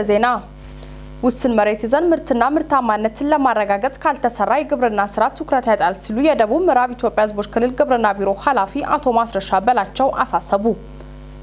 ዜና። ውስን መሬት ይዘን ምርትና ምርታማነትን ለማረጋገጥ ካልተሰራ የግብርና ስራ ትኩረት ያጣል ሲሉ የደቡብ ምዕራብ ኢትዮጵያ ሕዝቦች ክልል ግብርና ቢሮ ኃላፊ አቶ ማስረሻ በላቸው አሳሰቡ።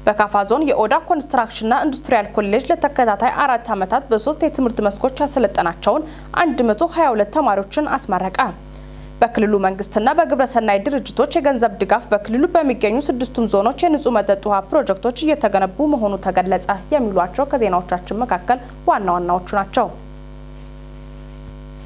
በካፋ ዞን የኦዳ ኮንስትራክሽንና ኢንዱስትሪያል ኮሌጅ ለተከታታይ 4 ዓመታት በሶስት የትምህርት መስኮች ያሰለጠናቸውን 122 ተማሪዎችን አስመረቀ። በክልሉ መንግስትና በግብረሰናይ ድርጅቶች የገንዘብ ድጋፍ በክልሉ በሚገኙ ስድስቱም ዞኖች የንጹህ መጠጥ ውሃ ፕሮጀክቶች እየተገነቡ መሆኑ ተገለጸ። የሚሏቸው ከዜናዎቻችን መካከል ዋና ዋናዎቹ ናቸው።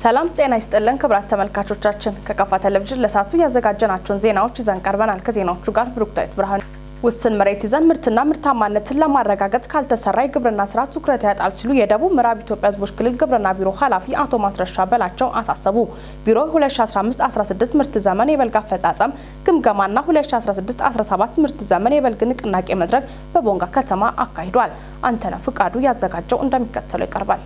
ሰላም ጤና ይስጥልን ክቡራት ተመልካቾቻችን፣ ከካፋ ቴሌቪዥን ለሰዓቱ ያዘጋጀናቸውን ዜናዎች ይዘን ቀርበናል። ከዜናዎቹ ጋር ብሩክታዊት ብርሃኑ። ውስን መሬት ይዘን ምርትና ምርታማነትን ለማረጋገጥ ካልተሰራ የግብርና ስራ ትኩረት ያጣል ሲሉ የደቡብ ምዕራብ ኢትዮጵያ ሕዝቦች ክልል ግብርና ቢሮ ኃላፊ አቶ ማስረሻ በላቸው አሳሰቡ። ቢሮ 2015/16 ምርት ዘመን የበልግ አፈጻጸም ግምገማና 2016/17 ምርት ዘመን የበልግ ንቅናቄ መድረክ በቦንጋ ከተማ አካሂዷል። አንተነህ ፍቃዱ ያዘጋጀው እንደሚከተለው ይቀርባል።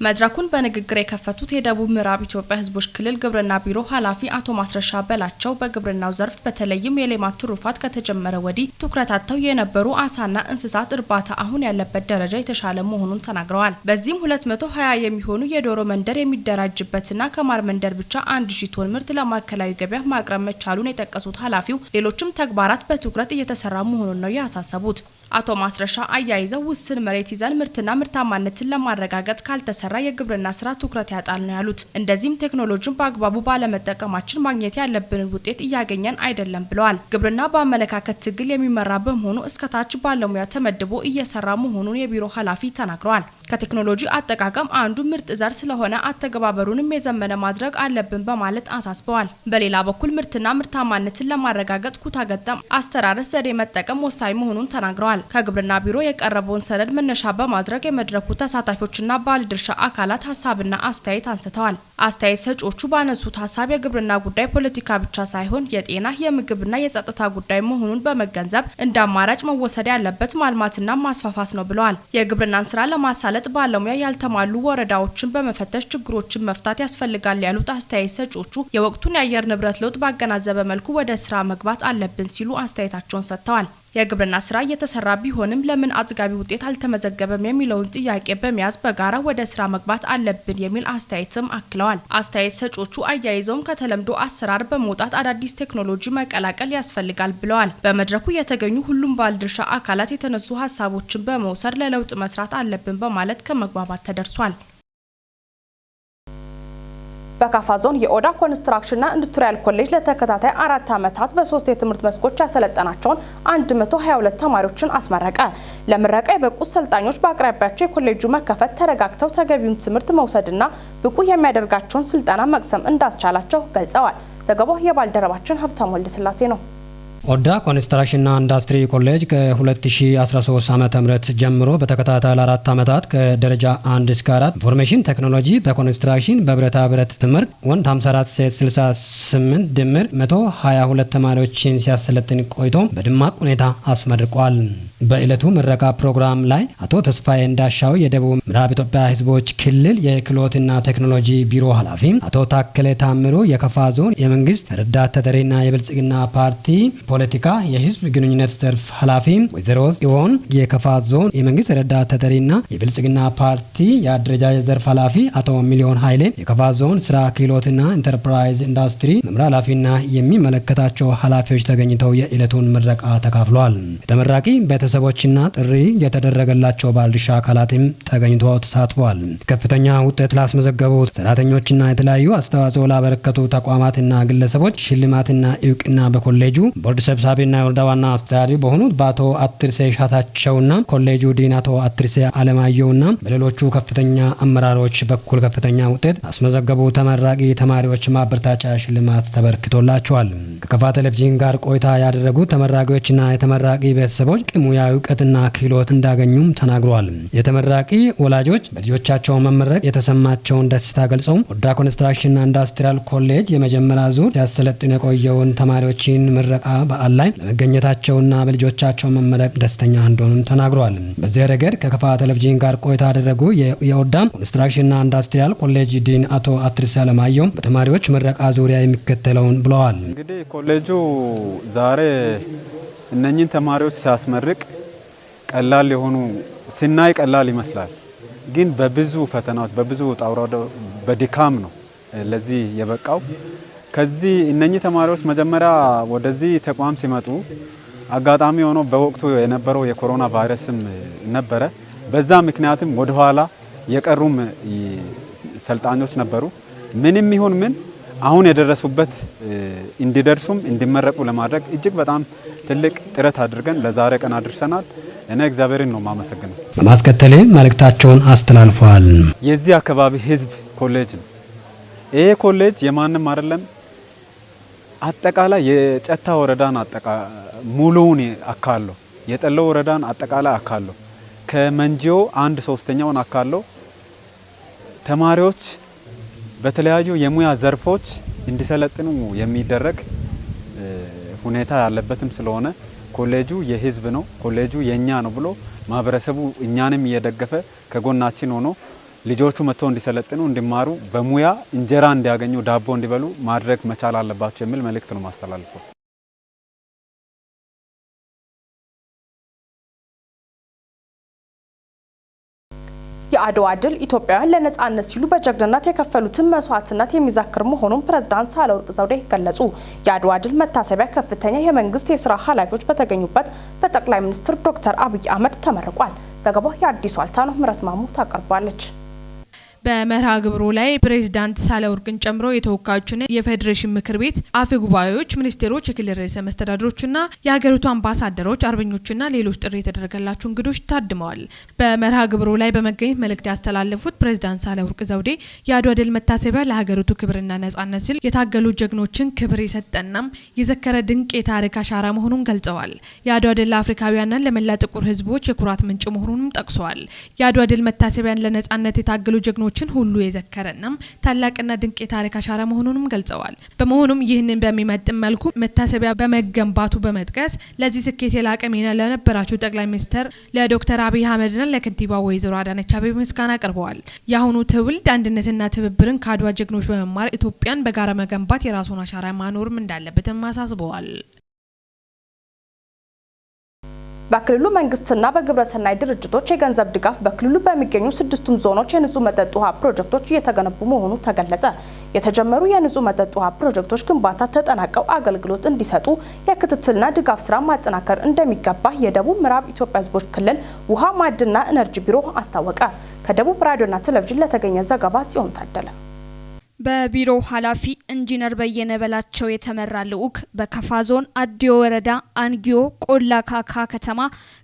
መድረኩን በንግግር የከፈቱት የደቡብ ምዕራብ ኢትዮጵያ ሕዝቦች ክልል ግብርና ቢሮ ኃላፊ አቶ ማስረሻ በላቸው፣ በግብርናው ዘርፍ በተለይም የሌማት ትሩፋት ከተጀመረ ወዲህ ትኩረት አጥተው የነበሩ አሳና እንስሳት እርባታ አሁን ያለበት ደረጃ የተሻለ መሆኑን ተናግረዋል። በዚህም 220 የሚሆኑ የዶሮ መንደር የሚደራጅበትና ከማር መንደር ብቻ 1000 ቶን ምርት ለማዕከላዊ ገበያ ማቅረብ መቻሉን የጠቀሱት ኃላፊው፣ ሌሎችም ተግባራት በትኩረት እየተሰራ መሆኑን ነው ያሳሰቡት። አቶ ማስረሻ አያይዘው ውስን መሬት ይዘን ምርትና ምርታማነትን ለማረጋገጥ ካልተሰራ የግብርና ስራ ትኩረት ያጣል ነው ያሉት። እንደዚህም ቴክኖሎጂን በአግባቡ ባለመጠቀማችን ማግኘት ያለብንን ውጤት እያገኘን አይደለም ብለዋል። ግብርና በአመለካከት ትግል የሚመራ በመሆኑ እስከታች ባለሙያ ተመድቦ እየሰራ መሆኑን የቢሮ ኃላፊ ተናግረዋል። ከቴክኖሎጂ አጠቃቀም አንዱ ምርጥ ዘር ስለሆነ አተገባበሩንም የዘመነ ማድረግ አለብን በማለት አሳስበዋል። በሌላ በኩል ምርትና ምርታማነትን ለማረጋገጥ ኩታ ገጠም አስተራረስ ዘዴ መጠቀም ወሳኝ መሆኑን ተናግረዋል። ከግብርና ቢሮ የቀረበውን ሰነድ መነሻ በማድረግ የመድረኩ ተሳታፊዎችና ባለድርሻ አካላት ሀሳብና አስተያየት አንስተዋል። አስተያየት ሰጪዎቹ ባነሱት ሀሳብ የግብርና ጉዳይ ፖለቲካ ብቻ ሳይሆን የጤና፣ የምግብና የጸጥታ ጉዳይ መሆኑን በመገንዘብ እንደ አማራጭ መወሰድ ያለበት ማልማትና ማስፋፋት ነው ብለዋል። የግብርናን ስራ ለማሳለጥ ባለሙያ ያልተሟሉ ወረዳዎችን በመፈተሽ ችግሮችን መፍታት ያስፈልጋል ያሉት አስተያየት ሰጪዎቹ፣ የወቅቱን የአየር ንብረት ለውጥ ባገናዘበ መልኩ ወደ ስራ መግባት አለብን ሲሉ አስተያየታቸውን ሰጥተዋል። የግብርና ስራ እየተሰራ ቢሆንም ለምን አጥጋቢ ውጤት አልተመዘገበም የሚለውን ጥያቄ በመያዝ በጋራ ወደ ስራ መግባት አለብን የሚል አስተያየትም አክለዋል። አስተያየት ሰጪዎቹ አያይዘውም ከተለምዶ አሰራር በመውጣት አዳዲስ ቴክኖሎጂ መቀላቀል ያስፈልጋል ብለዋል። በመድረኩ የተገኙ ሁሉም ባለድርሻ አካላት የተነሱ ሀሳቦችን በመውሰድ ለለውጥ መስራት አለብን በማለት ከመግባባት ተደርሷል። በካፋ ዞን የኦዳ ኮንስትራክሽንና ኢንዱስትሪያል ኮሌጅ ለተከታታይ 4 ዓመታት በሶስት የትምህርት መስኮች ያሰለጠናቸውን 122 ተማሪዎችን አስመረቀ። ለምረቃ የበቁት ሰልጣኞች በአቅራቢያቸው የኮሌጁ መከፈት ተረጋግተው ተገቢውን ትምህርት መውሰድና ብቁ የሚያደርጋቸውን ስልጠና መቅሰም እንዳስቻላቸው ገልጸዋል። ዘገባው የባልደረባችን ሀብታሙ ወልደስላሴ ነው። ኦዳ ኮንስትራክሽንና ኢንዱስትሪ ኮሌጅ ከ2013 ዓ.ም ጀምሮ በተከታታይ ለ4 ዓመታት ከደረጃ 1 እስከ 4 ኢንፎርሜሽን ቴክኖሎጂ፣ በኮንስትራክሽን፣ በብረታ ብረት ትምህርት ወንድ 54 ሴት 68 ድምር 122 ተማሪዎችን ሲያሰለጥን ቆይቶ በደማቅ ሁኔታ አስመርቋል። በዕለቱ ምረቃ ፕሮግራም ላይ አቶ ተስፋዬ እንዳሻው የደቡብ ምዕራብ ኢትዮጵያ ሕዝቦች ክልል የክህሎትና ቴክኖሎጂ ቢሮ ኃላፊ፣ አቶ ታከለ ታምሩ የከፋ ዞን የመንግስት ረዳት ተጠሪና የብልጽግና ፓርቲ ፖለቲካ የህዝብ ግንኙነት ዘርፍ ኃላፊ፣ ወይዘሮ ጽዮን የከፋ ዞን የመንግስት ረዳት ተጠሪና የብልጽግና ፓርቲ የአደረጃጀት ዘርፍ ኃላፊ፣ አቶ ሚሊዮን ኃይሌ የከፋ ዞን ስራ ክህሎትና ኢንተርፕራይዝ ኢንዱስትሪ መምሪያ ኃላፊና የሚመለከታቸው ኃላፊዎች ተገኝተው የዕለቱን ምረቃ ተካፍለዋል። የተመራቂ ቤተሰቦችና ጥሪ የተደረገላቸው ባለድርሻ አካላትም ተገኝተው ተሳትፈዋል። ከፍተኛ ውጤት ላስመዘገቡ ሰራተኞችና የተለያዩ አስተዋጽኦ ላበረከቱ ተቋማትና ግለሰቦች ሽልማትና እውቅና በኮሌጁ ቦርድ ሰብሳቢና የወረዳ ዋና አስተዳዳሪ በሆኑት በአቶ አትርሴ ሻታቸውና ኮሌጁ ዲን አቶ አትርሴ አለማየሁና በሌሎቹ ከፍተኛ አመራሮች በኩል ከፍተኛ ውጤት አስመዘገቡ ተመራቂ ተማሪዎች ማበረታቻ ሽልማት ተበርክቶላቸዋል። ከከፋ ቴሌቪዥን ጋር ቆይታ ያደረጉት ተመራቂዎችና የተመራቂ ቤተሰቦች ሙያዊ እውቀትና ክህሎት እንዳገኙም ተናግረዋል። የተመራቂ ወላጆች በልጆቻቸው መመረቅ የተሰማቸውን ደስታ ገልጸው ኦዳ ኮንስትራክሽንና ኢንዱስትሪያል ኮሌጅ የመጀመሪያ ዙር ሲያሰለጥን የቆየውን ተማሪዎችን ምረቃ በዓል ላይ ለመገኘታቸውና በልጆቻቸው መመረቅ ደስተኛ እንደሆኑም ተናግረዋል። በዚህ ረገድ ከከፋ ቴሌቪዥን ጋር ቆይታ ያደረጉ የኦዳ ኮንስትራክሽንና ኢንዱስትሪያል ኮሌጅ ዲን አቶ አትርሴ አለማየሁ በተማሪዎች ምረቃ ዙሪያ የሚከተለውን ብለዋል። እንግዲህ ኮሌጁ ዛሬ እነኚህን ተማሪዎች ሲያስመርቅ ቀላል የሆኑ ስናይ ቀላል ይመስላል። ግን በብዙ ፈተናዎች፣ በብዙ ውጣ ውረድ፣ በድካም ነው ለዚህ የበቃው። ከዚህ እነኚህ ተማሪዎች መጀመሪያ ወደዚህ ተቋም ሲመጡ አጋጣሚ ሆኖ በወቅቱ የነበረው የኮሮና ቫይረስም ነበረ። በዛ ምክንያትም ወደኋላ የቀሩም ሰልጣኞች ነበሩ። ምንም ይሁን ምን አሁን የደረሱበት እንዲደርሱም እንዲመረቁ ለማድረግ እጅግ በጣም ትልቅ ጥረት አድርገን ለዛሬ ቀን አድርሰናል። እኔ እግዚአብሔርን ነው የማመሰግነው። በማስከተልም መልእክታቸውን አስተላልፈዋል። የዚህ አካባቢ ህዝብ ኮሌጅ ነው። ይሄ ኮሌጅ የማንም አይደለም። አጠቃላይ የጨታ ወረዳን ሙሉውን አካሎ፣ የጠሎ ወረዳን አጠቃላይ አካሎ፣ ከመንጂዮ 1/3ኛውን አካሎ ተማሪዎች በተለያዩ የሙያ ዘርፎች እንዲሰለጥኑ የሚደረግ ሁኔታ ያለበትም ስለሆነ ኮሌጁ የህዝብ ነው፣ ኮሌጁ የኛ ነው ብሎ ማህበረሰቡ እኛንም እየደገፈ ከጎናችን ሆኖ ልጆቹ መጥተው እንዲሰለጥኑ፣ እንዲማሩ፣ በሙያ እንጀራ እንዲያገኙ፣ ዳቦ እንዲበሉ ማድረግ መቻል አለባቸው የሚል መልእክት ነው ማስተላልፈው። የአድዋ ድል ኢትዮጵያውያን ለነጻነት ሲሉ በጀግንነት የከፈሉትን መስዋዕትነት የሚዘክር መሆኑን ፕሬዝዳንት ሳህለወርቅ ዘውዴ ገለጹ። የአድዋ ድል መታሰቢያ ከፍተኛ የመንግስት የስራ ኃላፊዎች በተገኙበት በጠቅላይ ሚኒስትር ዶክተር አብይ አህመድ ተመርቋል። ዘገባው የአዲሱ ዋልታ ነው። ምህረት ማሙ ታቀርባለች። በመርሃ ግብሩ ላይ ፕሬዝዳንት ሳህለወርቅን ጨምሮ የተወካዮችና የፌዴሬሽን ምክር ቤት አፈ ጉባኤዎች፣ ሚኒስቴሮች፣ የክልል ርዕሰ መስተዳድሮችና የሀገሪቱ አምባሳደሮች፣ አርበኞችና ሌሎች ጥሪ የተደረገላቸው እንግዶች ታድመዋል። በመርሃ ግብሩ ላይ በመገኘት መልእክት ያስተላለፉት ፕሬዝዳንት ሳህለወርቅ ዘውዴ የአድዋ ድል መታሰቢያ ለሀገሪቱ ክብርና ነጻነት ሲል የታገሉ ጀግኖችን ክብር የሰጠናም የዘከረ ድንቅ የታሪክ አሻራ መሆኑን ገልጸዋል። የአድዋ ድል ለአፍሪካውያንና ለመላ ጥቁር ሕዝቦች የኩራት ምንጭ መሆኑንም ጠቅሰዋል። የአድዋ ድል መታሰቢያን ለነጻነት የታገሉ ጀግኖችን ሁሉ የዘከረና ታላቅና ድንቅ የታሪክ አሻራ መሆኑንም ገልጸዋል። በመሆኑም ይህንን በሚመጥን መልኩ መታሰቢያ በመገንባቱ በመጥቀስ ለዚህ ስኬት የላቀ ሚና ለነበራቸው ጠቅላይ ሚኒስትር ለዶክተር አብይ አህመድና ለከንቲባ ወይዘሮ አዳነች አቤቤ ምስጋና አቅርበዋል። የአሁኑ ትውልድ አንድነትና ትብብርን ከአድዋ ጀግኖች በመማር ኢትዮጵያን በጋራ መገንባት የራሱን አሻራ ማኖርም እንዳለበትም አሳስበዋል። በክልሉ መንግስትና በግብረሰናይ ድርጅቶች የገንዘብ ድጋፍ በክልሉ በሚገኙ 6ቱም ዞኖች የንጹህ መጠጥ ውሃ ፕሮጀክቶች እየተገነቡ መሆኑ ተገለጸ። የተጀመሩ የንጹህ መጠጥ ውሃ ፕሮጀክቶች ግንባታ ተጠናቀው አገልግሎት እንዲሰጡ የክትትልና ድጋፍ ስራ ማጠናከር እንደሚገባ የደቡብ ምዕራብ ኢትዮጵያ ሕዝቦች ክልል ውሃ ማዕድንና ኢነርጂ ቢሮ አስታወቀ። ከደቡብ ራዲዮና ቴሌቪዥን ለተገኘ ዘገባ ጽዮን ታደለ። በቢሮው ኃላፊ ኢንጂነር በየነ በላቸው የተመራ ልዑክ በከፋ ዞን አዲዮ ወረዳ አንጊዮ ቆላ ካካ ከተማ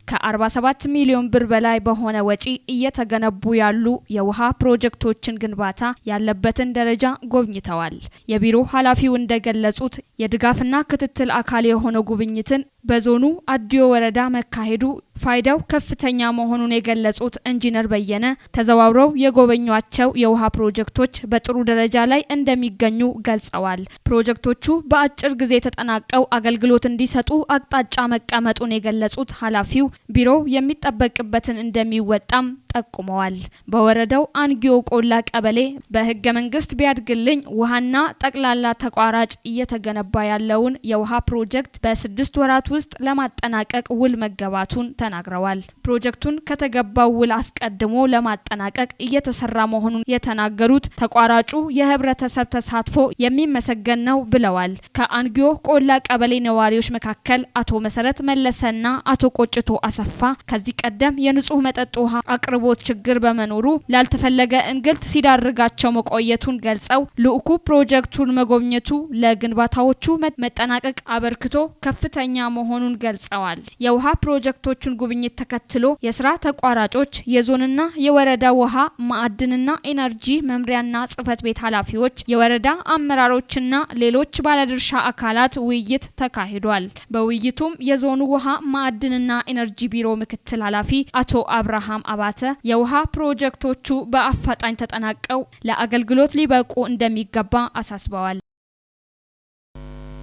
ከ47 ሚሊዮን ብር በላይ በሆነ ወጪ እየተገነቡ ያሉ የውሃ ፕሮጀክቶችን ግንባታ ያለበትን ደረጃ ጎብኝተዋል። የቢሮው ኃላፊው እንደገለጹት የድጋፍና ክትትል አካል የሆነው ጉብኝትን በዞኑ አዲዮ ወረዳ መካሄዱ ፋይዳው ከፍተኛ መሆኑን የገለጹት ኢንጂነር በየነ ተዘዋውረው የጎበኟቸው የውሃ ፕሮጀክቶች በጥሩ ደረጃ ላይ እንደሚገኙ ገልጸዋል። ፕሮጀክቶቹ በአጭር ጊዜ ተጠናቀው አገልግሎት እንዲሰጡ አቅጣጫ መቀመጡን የገለጹት ኃላፊው ቢሮው የሚጠበቅበትን እንደሚወጣም ጠቁመዋል። በወረዳው አንጊዮ ቆላ ቀበሌ በህገ መንግስት ቢያድግልኝ ውሃና ጠቅላላ ተቋራጭ እየተገነባ ያለውን የውሃ ፕሮጀክት በ6 ወራት ውስጥ ለማጠናቀቅ ውል መገባቱን ተናግረዋል። ፕሮጀክቱን ከተገባው ውል አስቀድሞ ለማጠናቀቅ እየተሰራ መሆኑን የተናገሩት ተቋራጩ የህብረተሰብ ተሳትፎ የሚመሰገን ነው ብለዋል። ከአንጊዮ ቆላ ቀበሌ ነዋሪዎች መካከል አቶ መሰረት መለሰና አቶ ቆጭቶ አሰፋ ከዚህ ቀደም የንጹህ መጠጥ ውሃ አቅርቦት ችግር በመኖሩ ላልተፈለገ እንግልት ሲዳርጋቸው መቆየቱን ገልጸው ልዑኩ ፕሮጀክቱን መጎብኘቱ ለግንባታዎቹ መጠናቀቅ አበርክቶ ከፍተኛ መሆኑን ገልጸዋል። የውሃ ፕሮጀክቶቹን ጉብኝት ተከትሎ የስራ ተቋራጮች፣ የዞንና የወረዳ ውሃ ማዕድንና ኢነርጂ መምሪያና ጽህፈት ቤት ኃላፊዎች፣ የወረዳ አመራሮችና ሌሎች ባለድርሻ አካላት ውይይት ተካሂዷል። በውይይቱም የዞኑ ውሃ ማዕድንና ኢነርጂ ቢሮ ምክትል ኃላፊ አቶ አብርሃም አባተ የውሃ ፕሮጀክቶቹ በአፋጣኝ ተጠናቀው ለአገልግሎት ሊበቁ እንደሚገባ አሳስበዋል።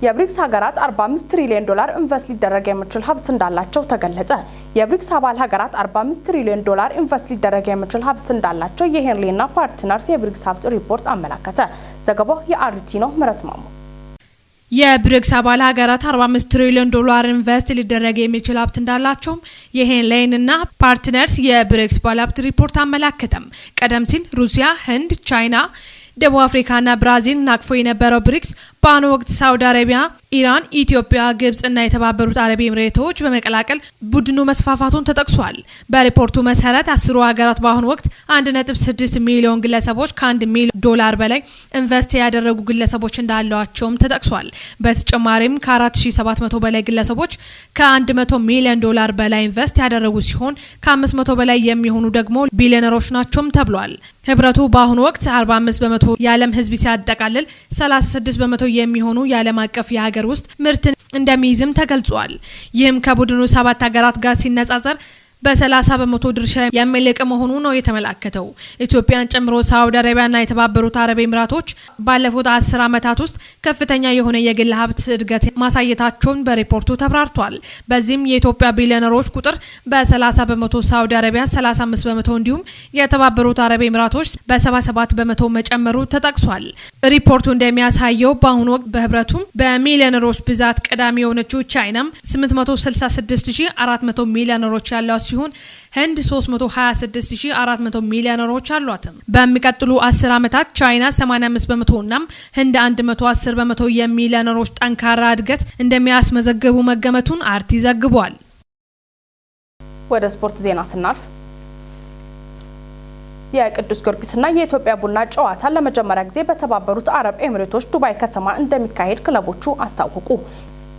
የብሪክስ ሀገራት 45 ትሪሊዮን ዶላር ኢንቨስት ሊደረግ የሚችል ሀብት እንዳላቸው ተገለጸ። የብሪክስ አባል ሀገራት 45 ትሪሊዮን ዶላር ኢንቨስት ሊደረግ የሚችል ሀብት እንዳላቸው የሄንሊና ፓርትነርስ የብሪክስ ሀብት ሪፖርት አመላከተ። ዘገባው የአርቲ ነው። ምህረት ማሙ። የብሪክስ አባል ሀገራት 45 ትሪሊዮን ዶላር ኢንቨስት ሊደረግ የሚችል ሀብት እንዳላቸውም የሄንላይን እና ፓርትነርስ የብሪክስ ባለሀብት ሪፖርት አመላከተም። ቀደም ሲል ሩሲያ፣ ህንድ፣ ቻይና፣ ደቡብ አፍሪካና ብራዚል አቅፎ የነበረው ብሪክስ በአሁኑ ወቅት ሳውዲ አረቢያ፣ ኢራን፣ ኢትዮጵያ፣ ግብጽና የተባበሩት አረብ ኤምሬቶች በመቀላቀል ቡድኑ መስፋፋቱን ተጠቅሷል። በሪፖርቱ መሰረት 10ሩ ሀገራት በአሁኑ ወቅት 1.6 ሚሊዮን ግለሰቦች ከ1 ሚሊዮን ዶላር በላይ ኢንቨስት ያደረጉ ግለሰቦች እንዳሏቸውም ተጠቅሷል። በተጨማሪም ከ4700 በላይ ግለሰቦች ከ100 ሚሊዮን ዶላር በላይ ኢንቨስት ያደረጉ ሲሆን ከ500 በላይ የሚሆኑ ደግሞ ቢሊዮነሮች ናቸውም ተብሏል። ህብረቱ በአሁኑ ወቅት 45% የዓለም ህዝብ ሲያጠቃልል 36% የሚሆኑ የዓለም አቀፍ የሀገር ውስጥ ምርትን እንደሚይዝም ተገልጿል። ይህም ከቡድኑ 7 ሀገራት ጋር ሲነጻጸር በ30% ድርሻ የሚልቅ መሆኑ ነው የተመላከተው። ኢትዮጵያን ጨምሮ ሳውዲ አረቢያና የተባበሩት አረብ ኤምራቶች ባለፉት 10 ዓመታት ውስጥ ከፍተኛ የሆነ የግል ሀብት እድገት ማሳየታቸውን በሪፖርቱ ተብራርቷል። በዚህም የኢትዮጵያ ቢሊዮነሮች ቁጥር በ30%፣ ሳውዲ አረቢያ 35% እንዲሁም የተባበሩት አረብ ኤምራቶች በ77% መጨመሩ ተጠቅሷል። ሪፖርቱ እንደሚያሳየው በአሁኑ ወቅት በህብረቱ በሚሊዮነሮች ብዛት ቀዳሚ የሆነችው ቻይናም 866400 ሚሊዮነሮች ያሏት ሲሆን ህንድ 326400 ሚሊዮነሮች አሏትም። በሚቀጥሉ 10 ዓመታት ቻይና 85% እና ህንድ 110% የሚሊዮነሮች ጠንካራ እድገት እንደሚያስመዘግቡ መገመቱን አርቲ ዘግቧል። ወደ ስፖርት ዜና ስናልፍ የቅዱስ ጊዮርጊስና የኢትዮጵያ ቡና ጨዋታ ለመጀመሪያ ጊዜ በተባበሩት አረብ ኤሚሬቶች ዱባይ ከተማ እንደሚካሄድ ክለቦቹ አስታወቁ።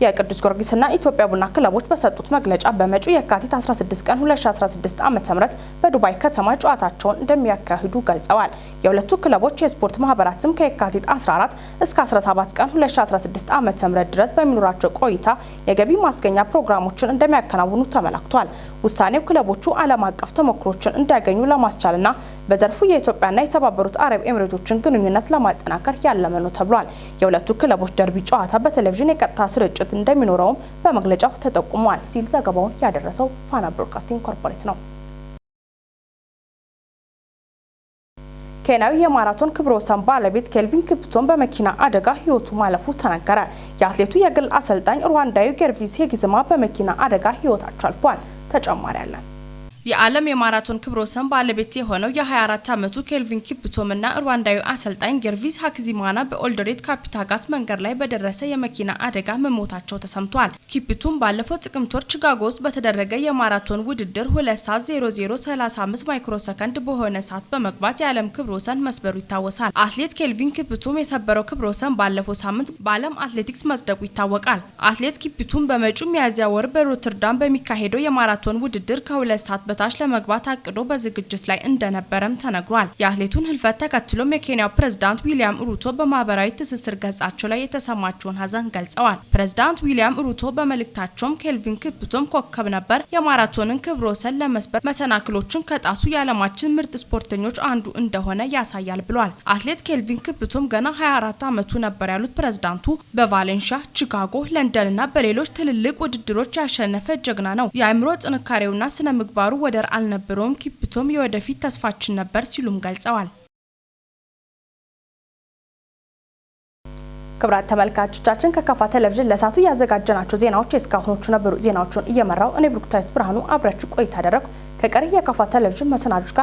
የቅዱስ ጊዮርጊስና ኢትዮጵያ ቡና ክለቦች በሰጡት መግለጫ በመጪው የካቲት 16 ቀን 2016 ዓ.ም በዱባይ ከተማ ጨዋታቸውን እንደሚያካሂዱ ገልጸዋል። የሁለቱ ክለቦች የስፖርት ማህበራትም ከየካቲት 14 እስከ 17 ቀን 2016 ዓ.ም ድረስ በሚኖራቸው ቆይታ የገቢ ማስገኛ ፕሮግራሞችን እንደሚያከናውኑ ተመላክቷል። ውሳኔው ክለቦቹ ዓለም አቀፍ ተሞክሮችን እንዲያገኙ ለማስቻልና በዘርፉ የኢትዮጵያና የተባበሩት አረብ ኤሚሬቶችን ግንኙነት ለማጠናከር ያለመ ነው ተብሏል። የሁለቱ ክለቦች ደርቢ ጨዋታ በቴሌቪዥን የቀጥታ ስርጭት እንደሚኖረውም በመግለጫው ተጠቁሟል ሲል ዘገባውን ያደረሰው ፋና ብሮድካስቲንግ ኮርፖሬት ነው። ኬንያዊ የማራቶን ክብረ ወሰን ባለቤት ኬልቪን ኪፕቶም በመኪና አደጋ ህይወቱ ማለፉ ተነገረ። የአትሌቱ የግል አሰልጣኝ ሩዋንዳዊ ጌርቪስ ሄጊዝማ በመኪና አደጋ ህይወታቸው አልፏል። ተጨማሪ አለን። የዓለም የማራቶን ክብረ ወሰን ባለቤት የሆነው የ24 ዓመቱ ኬልቪን ኪፕቶም እና ሩዋንዳዊ አሰልጣኝ ጌርቪስ ሀክዚማና በኤልዶሬት ካፒታጋት መንገድ ላይ በደረሰ የመኪና አደጋ መሞታቸው ተሰምቷል። ኪፕቶም ባለፈው ጥቅምት ወር ቺካጎ ውስጥ በተደረገ የማራቶን ውድድር 2 ሰዓት 00:35 ማይክሮ ሰከንድ በሆነ ሰዓት በመግባት የዓለም ክብረ ወሰን መስበሩ ይታወሳል። አትሌት ኬልቪን ኪፕቶም የሰበረው ክብረ ወሰን ባለፈው ሳምንት በዓለም አትሌቲክስ መጽደቁ ይታወቃል። አትሌት ኪፕቶም በመጪው ሚያዝያ ወር በሮተርዳም በሚካሄደው የማራቶን ውድድር ከ2 ሰዓት በታች ለመግባት አቅዶ በዝግጅት ላይ እንደነበረም ተነግሯል። የአትሌቱን ህልፈት ተከትሎም የኬንያው ፕሬዝዳንት ዊሊያም ሩቶ በማህበራዊ ትስስር ገጻቸው ላይ የተሰማቸውን ሀዘን ገልጸዋል። ፕሬዝዳንት ዊሊያም ሩቶ በመልእክታቸውም ኬልቪን ኪፕቶም ኮከብ ነበር፣ የማራቶንን ክብረ ወሰን ለመስበር መሰናክሎችን ከጣሱ የዓለማችን ምርጥ ስፖርተኞች አንዱ እንደሆነ ያሳያል ብሏል። አትሌት ኬልቪን ኪፕቶም ገና 24 ዓመቱ ነበር ያሉት ፕሬዝዳንቱ በቫሌንሺያ፣ ቺካጎ፣ ለንደንና በሌሎች ትልልቅ ውድድሮች ያሸነፈ ጀግና ነው። የአእምሮ ጥንካሬውና ስነ ምግባሩ ወደር አልነበረውም። ኪፕቶም የወደፊት ተስፋችን ነበር ሲሉም ገልጸዋል። ክብራት ተመልካቾቻችን ከካፋ ቴሌቪዥን ለሰዓቱ ያዘጋጀናቸው ዜናዎች እስካሁኖቹ ነበሩ። ዜናዎቹን እየመራው እኔ ብሩክታዊት ብርሃኑ አብራችሁ ቆይታ አደረኩ። ከቀሪ የካፋ ቴሌቪዥን መሰናዶች ጋር